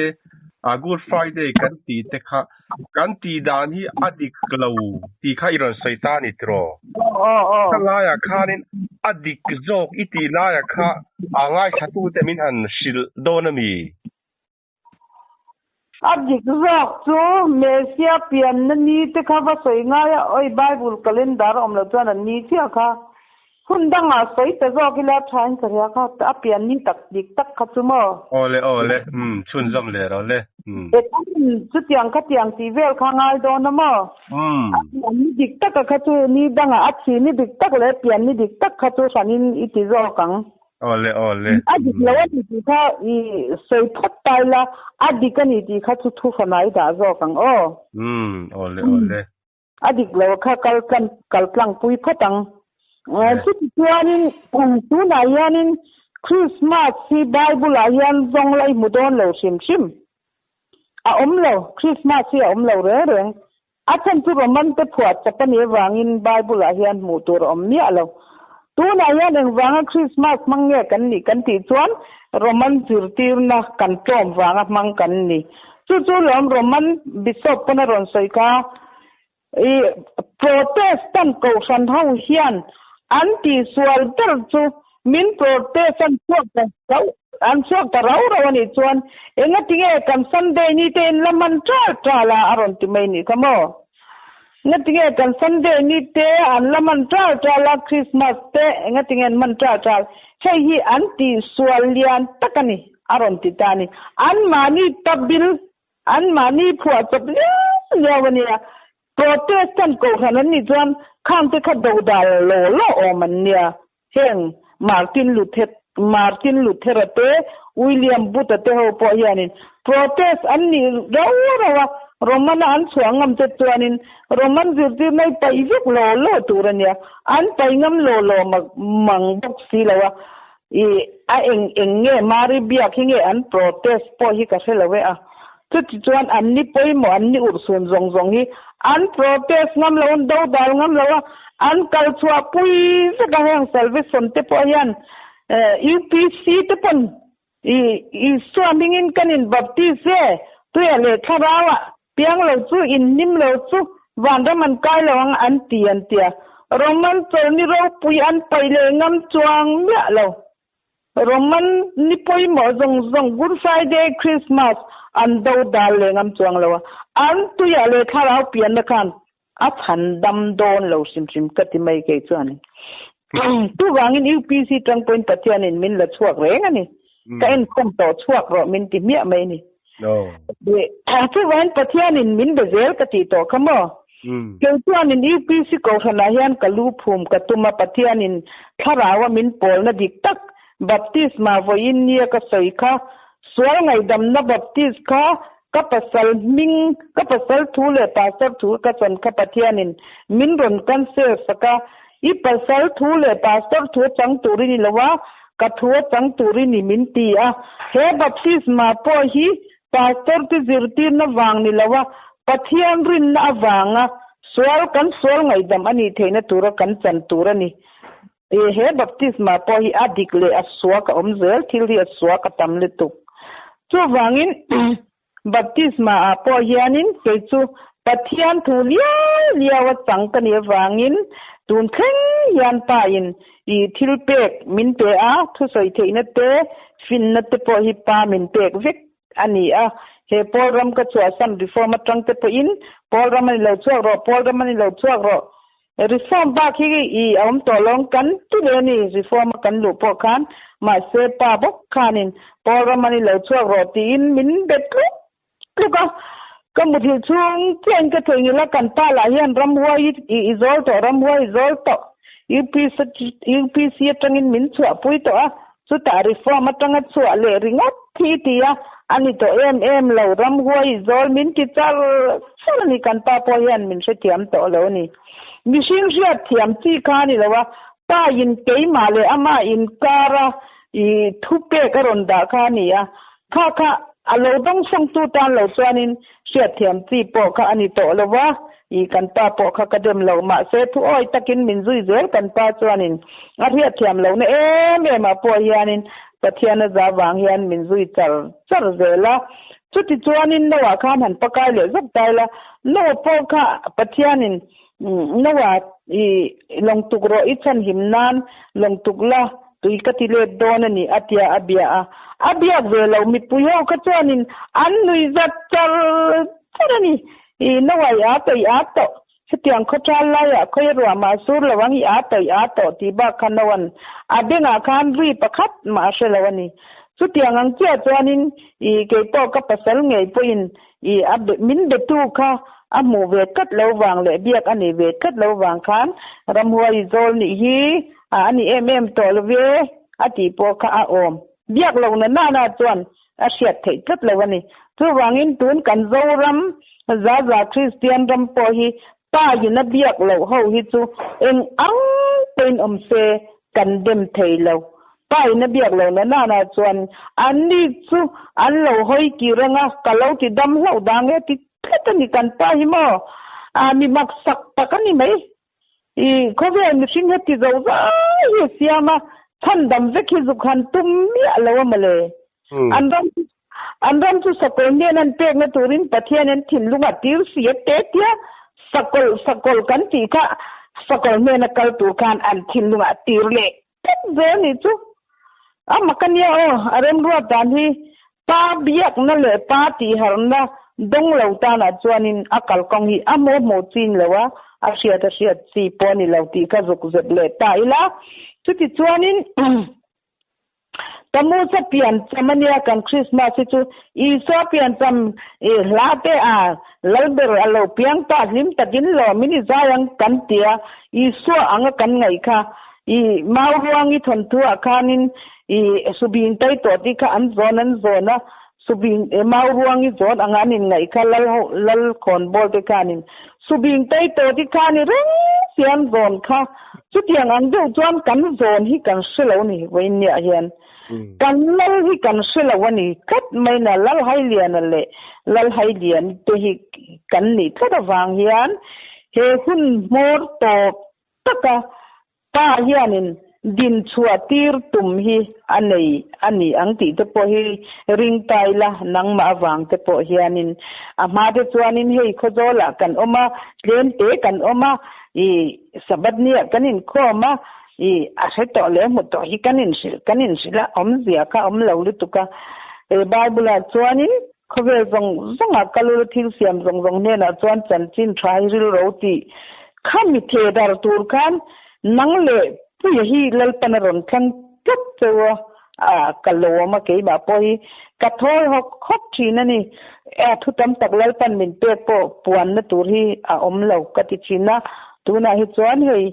ah Good Friday kan tih te kha kan tih dan hi a dik lo tih kha i rawn sawi ta a ni tiraw? Aw aw aw. Khalaiah khanin a dik zawk i tih laiah kha a ngaithlatute min han hrilh dawn a mi? A dik zawk chu Messia pianna ni te kha va sawi ngai a, oi Bible calendar a awm loh chuan an ni chiah kha. Hun dangah sawi ta zawk ila thain ka hria kha, a pian ni tak dik tak kha chu maw? Awle awle, umm chhunzawm leh rawh le, umm. E kan chutiang khatiang tih vel kha ngai dawn a maw? Umm. A pian ni dik taka kha chu ni dangah a thi ni dik tak leh pian ni dik tak kha chu hranin i ti zawk ang. Awle awle. A dik lo a ni tih kha i sawi phawt ta ila, a dik a ni tih kha chu thu fanai dah zawk ang aw. Umm awle awle. A dik lo kha kal tlang kal tlang pui phawt ang. Chuti chuanin tunah hianin Christmas hi Bible ah hian zawng la i hmu dawn lo hrim hrim. A awm lo, Christmas hi a awm lo reng reng. A chhan chu Roman te phuah chawp a nih avangin Bible ah hian hmuh tur a awm miah lo. Tunah hian engvanga Christmas hmang nge kan nih kan tih chuan Roman zirtirna kan tlawm vanga hmang kan ni. Chu chu lawm Roman Bishop pawn a rawn sawi kha. I Protestant kohhran ho hian an tihsual ber chu min Protestant chhuak ta rau an chhuak ta rau rau a nih chuan engatinge kan Sunday ni te in la man ṭal ṭal a a rawn ti mai nih kha maw? Engatinge kan Sunday ni te an la man ṭal ṭal a Christmas te engatinge an man ṭal ṭal? Hei hi an tihsual lian tak a ni a rawn ti ta a ni. Anmahni ta bil Anmahni phuah chawp liau liau a nia. Protestant kohhran an nih chuan khangte kha dodal law law awm an nia. Heng Martin Luther Martin Luther-a te, William Booth-a te ho pawh hianin protest an nih rau rau a, Roman-a an chhuah ngam te chuanin Roman zirtirna hi paih vek law law tur a nia. An paih ngam law law mang bawk si lo a. I a eng eng nge Mari biak hi nge an protest pawh hi ka hre lo e a. Chuti chuan an ni pawimawh an ni urhsun zawng zawng hi an protest ngam lo an do dal ngam lo a, an kal chhuah pui vek a heng Salvation te pawh hian UPC te pawn i Isua hmingin kan in baptist e tuia leh thlarau ah Piang lo chu in hnim lo chu vanram an kai lo ang an ti an tia. Roman chawlni ropui an paih leh ngam chuang miah lo. Roman ni pawimawh zawng zawng Good Friday, Christmas an do dal leh ngam chuang lo a. An tuiah leh thlarau pianna khan a chhan dam dawn lo hrim hrim ka ti mai kei chuan. Chuvangin UPC tang pawhin Pathianin min la chhuak reng a ni. Ka enkhawm tawh chhuak rawh min ti hmiah mai a ni. Chuvangin Pathianin min be zel ka tih tawh kha maw? Kei chuanin UPC kohhranah hian ka lu phum ka tum a, Pathianin thlaraua min pawlna dik tak baptisma vawiin nia ka sawi kha, sual ngaihdamna baptis kha Ka pasal hming, ka pasal thu leh pastor thu ka chan kha Pathianin min rawn cancel sak a, i pasal thu leh pastor thu a chang tur i ni lo a, ka thu a chang tur i ni min ti a. He baptisma pawh hi pastor te zirtirna vang ni lo a, Pathian rinna avanga sual kan sual ngaihdam a nih theihna tura kan chan tur a ni. He baptisma pawh hi a dik leh a suak a awm zel, thil hi a suak a tam lutuk. Chuvangin baptisma ah pawh hianin kei chu Pathian thu liau liau a chang ka nih avangin tun thleng hian Pa in i thil pek min pe a, thusawi theihna te, finna te pawh hi Pa min pek vek a ni a. He Paul ram ka chhuahsan reform atang te pawhin Paul ram a ni lo chhuak rawh, Paul ram a ni lo chhuak rawh Reform bak hi i a awm tawh lo ang kan ti leh a ni, reform a kan luh pawh khan mahse pa bawk khanin Paul ram an i lo chhuak rawh tiin min be tluk tluk a, ka muthilh chhung chiahin ka theihnghilh a, kan pa lah hian ramhuai i i zawl tawh, ramhuai i zawl tawh, UPC UPC atangin min chhuahpui tawh a, Chutah reform atanga chhuah leh ringawt thi ti a, a ni tawh em em lo, ramhuai zawl min ti char char a ni, kan pa pawh hian min hrethiam tawh lo a ni. Mihring hriat thiam chi kha a ni lo a, pa in keimah leh ama inkar a i thupek a rawn dah kha a ni a, kha kha a lo dawngsawngtu tan lo chuanin Hriatthiam chi pawh kha a ni tawh lo va, i kan pa pawh kha ka dem lo. Mahse, thuawi takin min zui zel kan pa chuanin a hriatthiam lohna em em ah pawh hianin Pathian a za vang hian min zui char char zel a. Chuti chuanin Noah khan han pakai leh zawk tai la, Noah pawh kha Pathianin Noah i lawngtuk rawh i chhanhim nan lawngtuk la tui ka ti let dawn a ni a tia a bia a. A biak ve lo mipui ho kha chuanin an nui zat char char a ni. I Noah i a tawih a tawh, hetiang khawṭhal laiah khawi ruah mah sur lo ang i a tawih a tawh tih bak kha Noah'n a bengah khan ri pakhat mah a hre lo a ni. Chutiang ang chiah chuanin i keipawh ka pasal ngei pawhin I a min betu kha a hmuh ve tlat lo vang leh biak a nih ve tlat lo vang khan ramhuai zawl nih hi a a ni em em tawh lo ve a tih pawh kha a awm. Biak lo na nana chuan a hriat theih tlat lo a ni. Chuvangin tun kan Zoram Zaza Kristian ram pawh hi pa in a biak loh ho hi chu eng ang pawhin awm se kan dem thei lo. Pa in a biak lo na nana chuan anni chu an lo hawi kir anga ka lo ti dam hlauh dang e ti tlat a ni kan pa hi maw a mi mak sak tak a ni mai. I khawvel mihring he ti zo zai hi a siam a, chhan dam vek hi zuk han tum miah lo a mawle. An ram chu an ram chu sakawlh hnen an pekna turin Pathian an thinlung a tir si a te tia sakawlh sakawlh kan tih kha sakawlh hnena kal tur khan an thinlung ah tir leh tlat zel nih chu. A mak a nia aw, a remruat dan hi pa biakna leh pa tihharhna dawng lo tanah chuanin a kalkawng hi a hmuh hmuh chin lo a, a hriat a hriat chi pawh a ni lo tih kha zuk zep leh ta ila. Chuti chuanin Tamusa pian cham a nia kan Krismas hi chu Isua pian cham i hla te a Lalber a lo piang ta hlim takin lawmin i zai ang kan tia Isua anga kan ngaih kha i mau ruang i thawnthu ah khanin i subing tai tawh tih kha an zawn an zawn a subing mau ruang i zawn anga an in ngaih kha lal ho lal khawnbawl te khanin subing tai tawh tih kha ni reng si an zawn kha chutiang ang deuh chuan kan zawn hi kan hre lo ni vawiinniah hian kan lal hi kan hre lo a ni tlat mai na lal hailiana leh lal hailian te hi kan nih tlat avang hian he hun hmawr tawp taka Pa hianin din chhuah tir tum hi a nei a ni ang tih te pawh hi ring ta ila, nangmah avang te pawh hianin a hma te chuanin hei khawzawlah kan awm a, tlem te kan awm a, i Sabbath niah kan inkhawm a, i a hre tawh leh hmu tawh hi kan inhrilh kan inhrilh a, awmzia kha awm lo lutuk a. E Bible-ah chuanin khawvel zawng zawngah kal ula thil siam zawng zawng hnenah chuan chanchin tha hi rilro tih kha mi theh dar tur khan nang leh Puia hi Lalpan a rawn thlang tlat cheu a, a ka lawm a keimah pawh hi ka thawi hawk hawk thin a ni. E thu tam tak Lalpan min pek pawh puanna tur hi a awm lo ka ti thin a, tunah hi chuan hei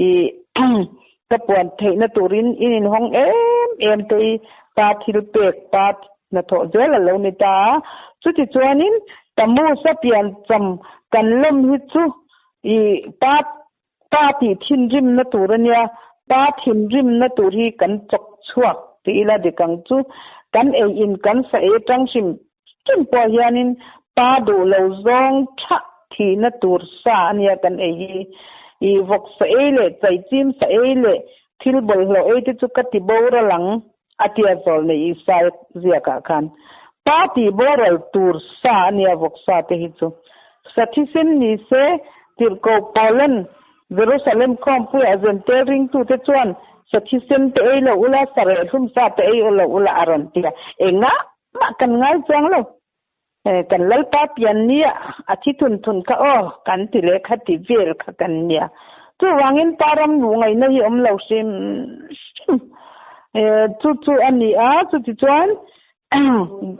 i Ka puan theihna turin in inhawng em em te hi pa thil pek pa hnathawh zel a lo ni ta a. Chutichuanin Tammuz-a piancham kan lawm hi chu i pa pa tih thinrimna tur a nia, pa thinrimna tur hi kan chawk chhuak ti ila dik ang chu kan ei in kan sa ei atang hrim hrim pawh hianin pa duh lo zawng thah thihna tur sa a nia kan ei hi. I vawk sa ei leh chaichim sa ei leh thil bawlhhlawh ei te chu ka ti boral ang a tia zawl nei Isai ziakah khan. Pa tih boral tur sa a nia vawk sa te hi chu. Sa thisen ni se tirhkoh Paulan Jerusalem khawmpuiah zentel ringtute chuan sa thisen te ei lo ula, sa rehlum sa te ei lo ula a rawn ti a. Engah Mah kan ngai chuang lo. Kan Lalpa pian nia a thi thun thun kha aw kan ti leh kha ti vel kha kan nia. Chuvangin pa ram luh ngaihna hi awm lo hrim hrim. Chu chu a ni a, chutichuan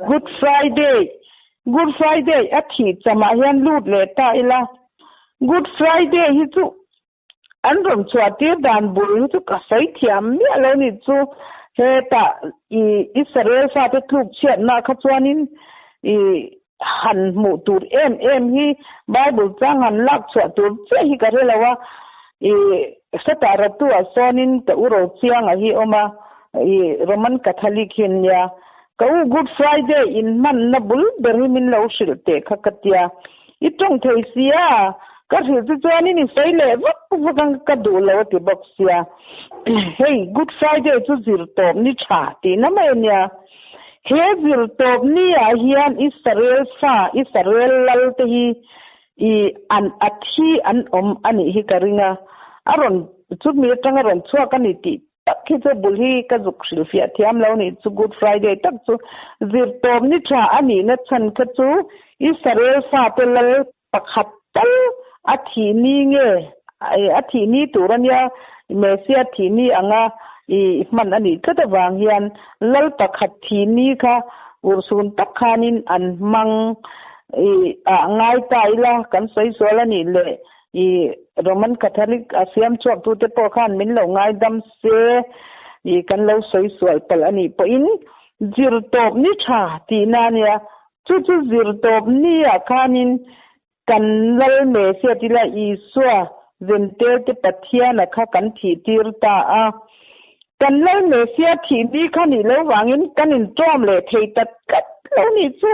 Good Friday, Good Friday a thih chamah hian lut leh ta ila. Good Friday hi chu An rawn chhuah tir dan bul hi chu ka sawi thiam miah lo ni chu hetah i Israel fate tluk chhiatna kha chuanin i han hmuh tur em em hi Bible chang han lak chhuah tur chiah hi ka hre lo a i sawtah ratu ah sawnin ka u Rochianga hi awm a i Roman Catholic hi an nia ka u Good Friday in hmanna bul ber hi min lo hrilh teh kha ka tia I tawng thei sia, ka hrilh chu chuanin i sawi leh vak vak ang ka duh lo a ti bawk sia. Hei Good Friday chu zir tawp ni tha tihna mai a nia. He zir tawp ni ah hian Israel fa, Israel lal te hi i an a thi an awm a nih hi ka ring a, a rawn chumi atanga rawn chhuak a ni tih Tak hi chu bul hi ka zuk hrilhfiah thiam lo nih chu Good Friday tak chu zirtawp ni tha a nihna chhan kha chu Israel fate lal pakhat tal a thih ni nge a thih ni tur a nia Messia thih ni anga i hman a nih tlat avang hian lal pakhat thih ni kha urhsun tak khanin an hmang i ah ngai ta ila kan sawi sual a nih leh I Roman Catholic a siam chhuak tute pawh khan min lo ngaidam se i kan lo sawi sual palh a nih pawhin zir tawp ni tha tihna a nia. Chu chu zir tawp ni ah khanin kan Lal Messiah tila Isua Zentelte Pathiana kha kan thih tir ta a. Kan Lal Messia thih ni kha nih lo vangin kan inṭawm leh thei ta tlat lo nih chu.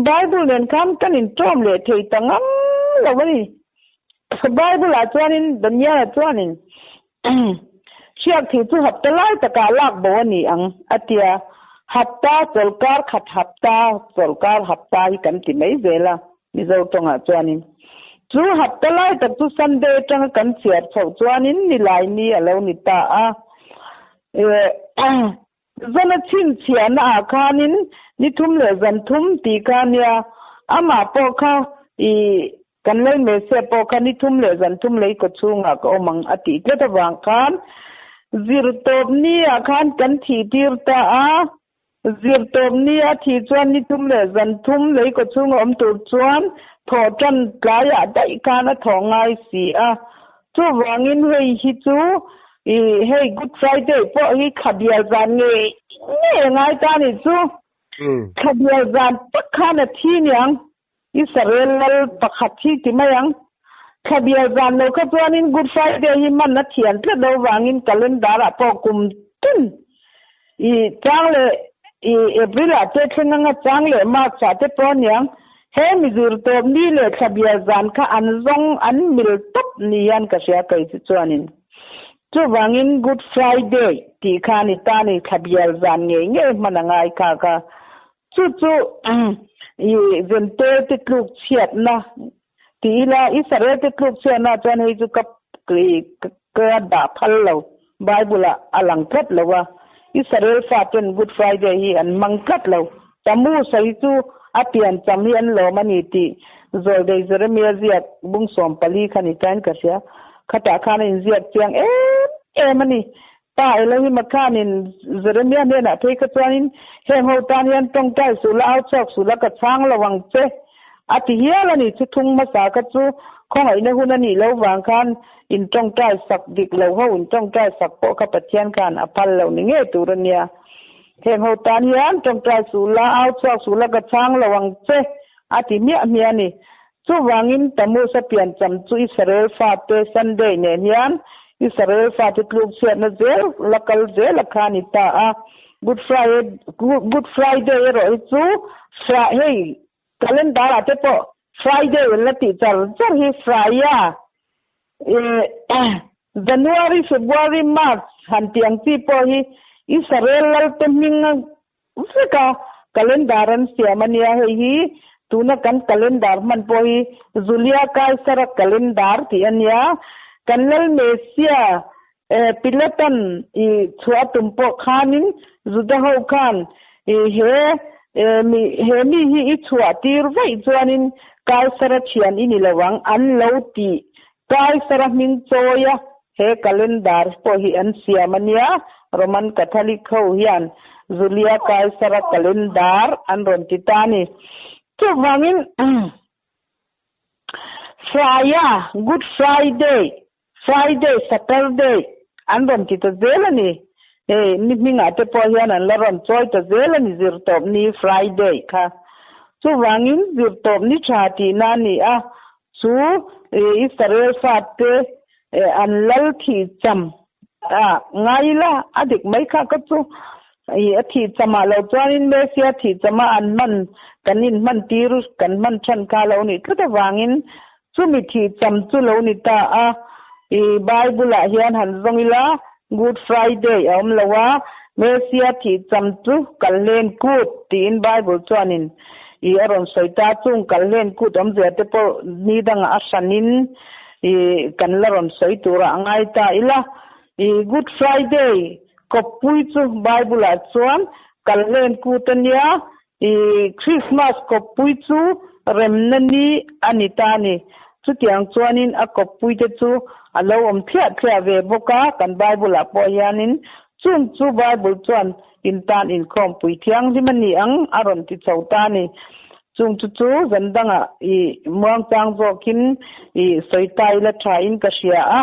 Bible nen khan kan inṭawm leh thei ta ngang lo a ni. Bible-ah chuanin Daniel-a chuanin hriak thih chu hapta lai takah lak bo a ni ang a ti a, hapta chawlhkar khat hapta chawlhkar hapta hi kan ti mai zel a Mizo tawngah chuanin. Chu hapta lai tak chu Sunday atanga kan chhiar chhoh chuanin nilai ni a lo ni ta a. Zana chhinchhiahna ah khanin ni thum leh zan thum tih kha a nia, amah pawh kha i kan lei Messia pawh kha ni thum leh zan thum lei kaw chhungah ka awm ang a tih tlat avang khan zirtawp ni ah khan kan thih tir ta a, zirtawp ni a thih chuan ni thum leh zan thum lei kaw chhunga awm tur chuan thawh tan tlaiah daih khan a thawh ngai si a, chuvangin hei hi chu I hei Good Friday pawh hi thla bial zan ngei ngei a ngai ta ni chu. Thla bial zan tak khan a thi niang Israel lal pakhat hi ti mai ang. Thla bial zan lo kha chuanin Good Friday hi man a thian tlat lo vangin calendar ah pawh kum tin i chang leh i April ah te thleng anga chang leh March ah te pawh aniang. He mizir tawp ni leh thla bial zan kha an zawng an mil tawp ni hian ka hria kei chu chuanin. Chuvangin Good Friday tih kha ni ta ni thla bial zan ngei ngei hman a ngai kha kha. Chu chu i Zentel te tluk chhiatna ti ila Israel te tluk chhiatna chuan hei chu ka ka dah phal lo Bible ah a lang tlat lo a Israel fa ten Good Friday hi an hmang tlat lo. Tammuz hi chu a pian cham hi an lawm a ni tih Zawldei Jeremia ziak bung 14 kha ni tain ka hria. Khatah khan a inziak chiang em em a ni. Pa Elohim-a khanin Jeremia hnenah phei kha chuanin heng ho tan hian tawngtai suh la, au chhuak suh la, ka chhang lo ang che a ti hial a ni. Chu thung hmasa kha chu khawngaihna hun a nih lo vang khan in tawngtai sak dik lo ho in tawngtai sak pawh kha Pathian khan a phal lo ni ngei tur a nia. Heng ho tan hian tawngtai suh la, au chhuak suh la, ka chhang lo ang che, a ti hmiah hmiah a ni. Chuvangin Tammuz a piancham chu Israel fate Sunday nen hian Israel fate tluk chhiatna zel la kal zel a kha a ni ta a. Good Friday, Good Friday erawh hi chu Fri hei calendar ah te pawh Friday an la tih char char hi Frya January, February, March han tih ang chi pawh hi Israel lalte hming vek a calendar an siam a nia. Hei hi tuna kan calendar hman pawh hi Julia Kaisara calendar tih a nia. Kan Lal Messia Pilatan i chhuah a tum pawh khanin Juda ho khan i he mi he mi hi i chhuah tir vaih chuanin Kaisara thian i ni lo ang an lo tih Kaisara hming chawi a he calendar pawh hi an siam a nia Roman Catholic ho hian Julia Kaisara calendar an rawn ti ta a ni. Chuvangin Frya, Good Friday, Friday, Saturday an rawn ti ta zel a ni. Hei ni hmingah te pawh hian an la rawn chawi ta zel a ni zirtawp ni Friday kha. Chuvangin zirtawp ni tha tihna a ni a, chu Israel fate an lal thih cham a ngai ila a dik mai kha ka chu. A thih chamah lo chuanin Messia thih chama an hman kan inhman tir kan hman than kha lo nih tlat avangin Chumi thih cham chu lo ni ta a, i Bible-ah hian han zawng ila, Good Friday a awm lo a, Messia thih cham chu Kalhlen Kut tiin Bible chuanin i a rawn sawi ta. Chung Kalhlen Kut awmzia te pawh ni dangah a hranin i kan la rawn sawi turah a ngai ta ila. I Good Friday kawppui chu Bible-ah chuan Kalhlen Kut a nia, I Krismas kawppui chu remna ni a ni ta a ni. Chutiang chuanin a kawppuite chu a lo awm thliah thliah ve bawk a, kan Bible-ah pawh hianin chung chu Bible chuan intan inkhawmpui thianghlim a ni ang a rawn ti chho ta a ni. Chung chu chu zan dangah i muangchang zawkin i sawi ta ila thain ka hria a.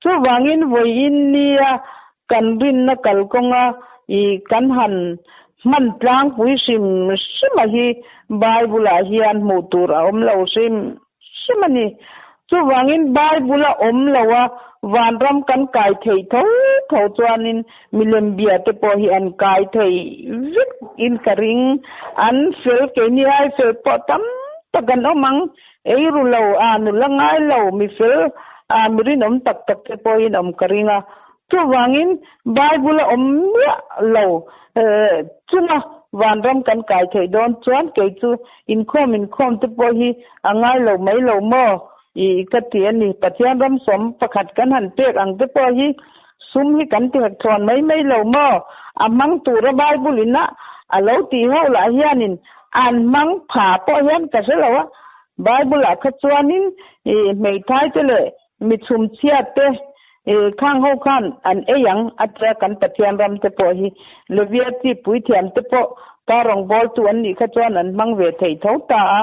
Chuvangin vawiin nia kan rinna kalkawnga i kan han hman tlangpui hrim hrim a hi Bible-ah hian hmuh tur a awm lo hrim hrim a ni. Chuvangin Bible a awm lo a, Vanram kan kai thei tho tho chuanin milem bia te pawh hi an kai thei vek in ka ring. An fel keini ai fel pawh tam tak an awm ang. Ei ru lo, a nula ngai lo, mi fel, a mi rinawm tak tak te pawhin awm ka ring a. Chuvangin Bible a awm miah lo chunga vanram kan kai theih dawn chuan kei chu inkhawm inkhawm te pawh hi a ngai lo mai lo maw i ka ti a ni. Pathian ram sawm pakhat kan han pek ang te pawh hi sum hi kan ti hek thawn mai mai lo maw? A hmang tura Bible ina a lo tih ho lah hianin an hmang pha pawh hian ka hre lo a. Bible ah kha chuanin i hmeithai te leh Mi chhumchhia te khang ho khan an ei ang a tia kan Pathian ram te pawh hi Levia chi puithiam te pawh pa rawngbawltu an nih kha chuan an hmang ve thei tho ta a.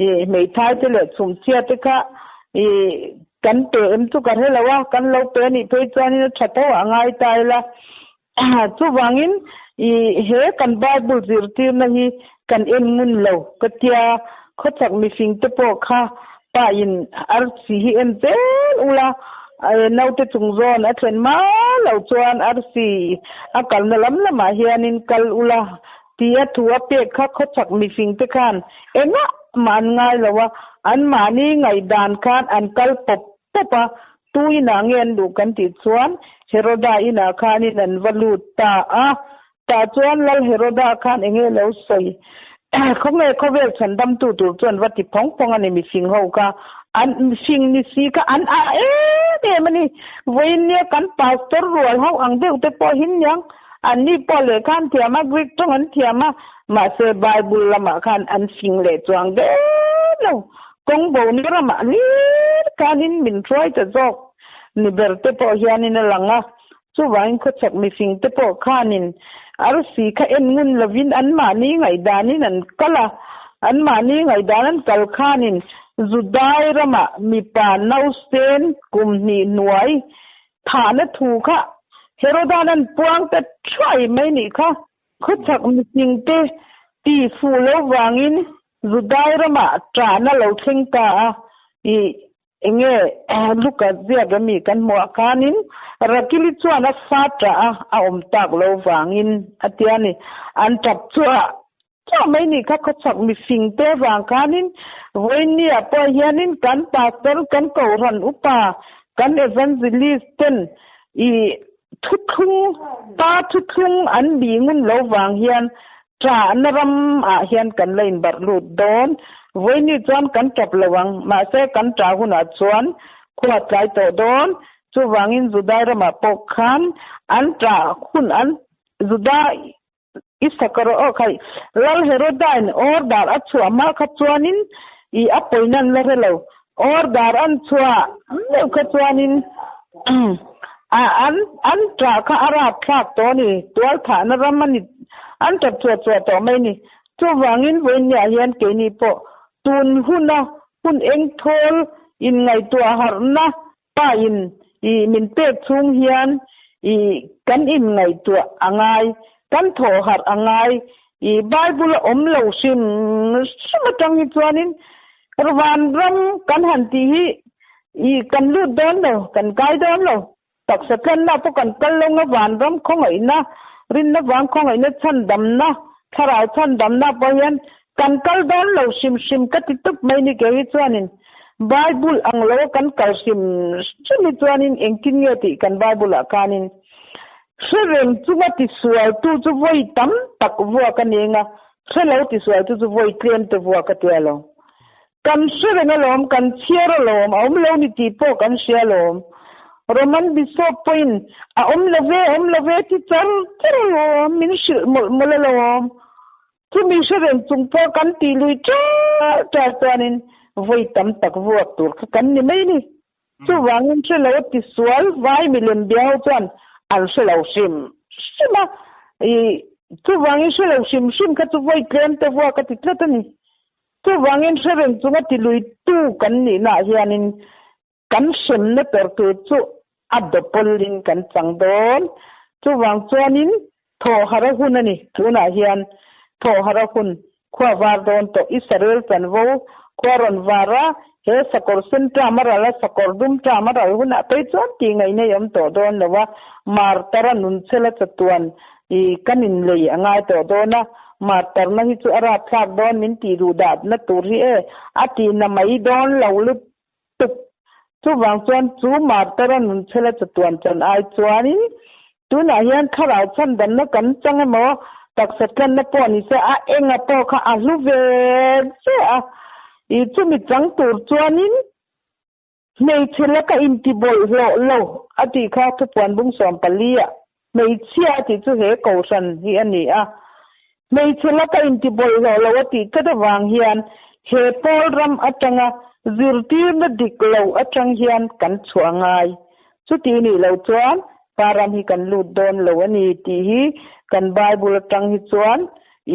I hmeithai te leh chhumchhia te kha i kan pe em chu ka hre lo a, kan lo pe anih phei chuanin a tha tho a ngai ta ila. Chuvangin i he kan Bible zirtirna hi kan en ngun lo ka tia, khawchhak mifing te pawh kha pa in arsi hi en zel ula, naute chung zawn a thlen ma lo chuan arsi a kalna lam lamah hianin kal ula tia thu a pek kha khawchhak mifing te khan engah mah an ngai lo a, anmahni ngaihdan khan an kal pawp pawp a, Tu inah nge an luh kan tih chuan Heroda inah khanin an va lut ta a. Tah chuan Lal Heroda khan enge lo sawi? Khawnge khawvel chhandamtu tur chuan va ti phawng phawng a ni mifing ho kha. An mifing ni si kha an ah em em a ni. Vawiin nia kan pastor rual ho ang deuh te pawh hin niang. Anni pawh lehkha an thiam a, Greek tawng an thiam a, mahse Bible lamah khan an fing leh chuang deuh lo. Kawng bo ni ramah hlir khanin min hruai ta zawk ni ber te pawh hianin a lang a, chuvangin khawchhak mifing te pawh khanin arsi kha en ngun lovin anmahni ngaihdanin an kal a, anmahni ngaihdan an kal khanin Judai ramah mipa nausen kum hnih hnuai thahna thu kha Herodan an puang ta thuai mai nih kha. Khawchhak mifing te ti fuh lo vangin Judai ramah ṭahna lo thleng ta a, i enge Luka ziak emi kan hmuh ah khanin Rakili chuan a fa ṭah a, a awm tak lo vangin a ti a ni. An ṭap chu a chauh mai nih kha khawchhak mifing te avang khanin vawiin ah pawh hianin kan pastor, kan kohhran upa, kan evangelist ten i thuthlung, pa thuthlung an bih ngun lo vang hian Ṭahna ram ah hian kan la inbarh lut dawn. Vawiini chuan kan ṭap lo ang, mahse kan ṭah hunah chuan khua tlai tawh dawn. Chuvangin Judai ramah pawh khan an ṭah hun an Juda Isakar aw khaih Lal Herodain order a chhuah hma kha chuanin i a pawina an la hre lo. Order an chhuah meuh kha chuanin a an an ṭah kha a rapthlak tawh a ni, tualthahna ram a ni, an ṭap chhuah chhuah tawh mai a ni. Chuvangin vawiinniah hian keini pawh tun huna hun engthawl inngaihtuah harhna pa in i min pek chhung hian i kan inngaihtuah a ngai, kan thawh harh a ngai. I Bible a awm lo hrim hrim atang hi chuanin Vanram kan han tih hi i kan lut dawn lo, kan kai dawn lo. Taksa tlanna pawh kan kal lo nga vanram khawngaihna, rinna vang khawngaihna chhandamna, thlarau chhandamna pawh hian kan kal dawn lo hrim hrim ka ti tup mai ni kei hi chuanin Bible ang lo a kan kal hrim hrim hi chuanin engtin nge tih kan Bible ah khanin hre reng chunga tisualtu chu vawi tam tak vuak a ni anga Hre lo tisual chu chu vawi tlem te vuak a tia lo. Kan hre reng alawm, kan chhiar alawm, a awm lo ni tih pawh kan hria alawm. Roman Bishop pawhin a awm lo ve, awm lo ve ti char char alawm, min hrilh mawlh mawlh alawm. Chumi hre reng chung pawh kan tih lui ṭar ṭar chuanin vawi tam tak vuak tur kha kan ni mai ni. Chuvangin hre lo tisual vai milem bia ho chuan an hre lo hrim hrim a, i chuvangin hre lo hrim hrim kha chu vawi tlem te vuak a ti tlat a ni. Chuvangin hre reng chunga tilui tu kan nihna ah hianin kan hremna ber tur chu a dawpawlin kan chang dawn. Chuvang chuanin Thawh harh a hun a ni. Tunah hian thawh harh a hun khua var dawn tawh. Israel chanvo Khua rawn var a, he sakawr sen ṭam a ral a, sakawr dum ṭam a ral hunah phei chuan tih ngaihna i awm tawh dawn lo a, martar-a nunchela chatuan i kan inlei a ngai tawh dawn a, martarna hi chu a rapthlak dawn min tih duh dahna tur hi e, a tihna mai dawn lo lutuk. Chuvang chuan chu martar-a nunchela chatuan chan ai chuanin tunah hian thlarau chhandamna kan chang emaw taksa tlanna pawh ni se a enga pawh kha a hlu ve ve a, i chumi chang tur chuanin Hmeichhe laka intibawlhhlawh lo a tih kha thupuan bung 14 ah hmeichhia a tih chu he kohhran hi a ni a. Hmeichhe laka intibawlhhlawh lo a tih tlat avang hian he pawl ram atanga zirtirna dik lo atang hian kan chhuah ngai. Chuti nih loh chuan pa ram hi kan lut dawn lo a ni tih hi kan Bible atang hi chuan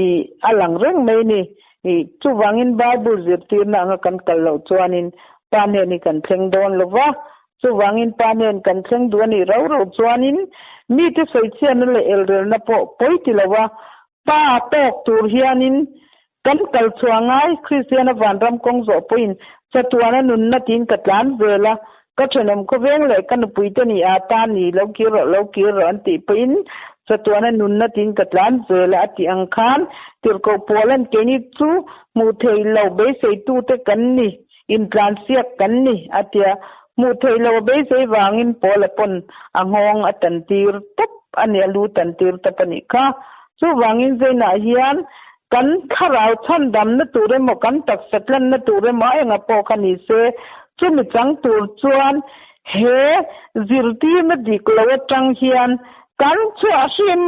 i a lang reng mai a ni. I chuvangin Bible zirtirna anga kan kal loh chuanin Pa hnen hi kan thleng dawn lo va, chuvangin Pa hnen kan thleng duh a nih rau rau chuanin mite sawichhiatna leh elrelna pawh pawi ti lo va, Pa tawk tur hianin kan kal chhuah ngai, Kristiana vanram kawng zawh pawhin chatuana nunna tiin ka tlan zel a, ka thenawm khawveng leh ka nupuite ni a ta ni lo kir rawh lo kir rawh an tih pawhin chatuana nunna tiin ka tlan zel a a tih ang khan tirhkoh Paula'n keini chu hmuh theih lo beiseitute kan ni. Intlansiak kan ni, a tia. Hmuh theih lo a beisei vangin Paula pawn a nghawng a tan tir tawp a ni, a lu tan tir tawp a nih kha. Chuvangin Zainah hian kan thlarau chhandamna tur emaw, kan taksa tlanna tur emaw a enga pawh kha ni se, chumi chang tur chuan he zirtirna dik lo atang hian kan chhuah hrim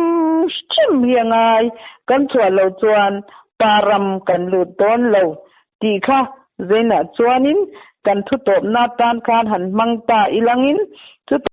hrim hi a ngai. Kan chhuah lo chuan pa ram kan lut dawn lo. Tih kha Zainah chuanin kan thu tawpna atan khan han hmang ta ilangin chutah.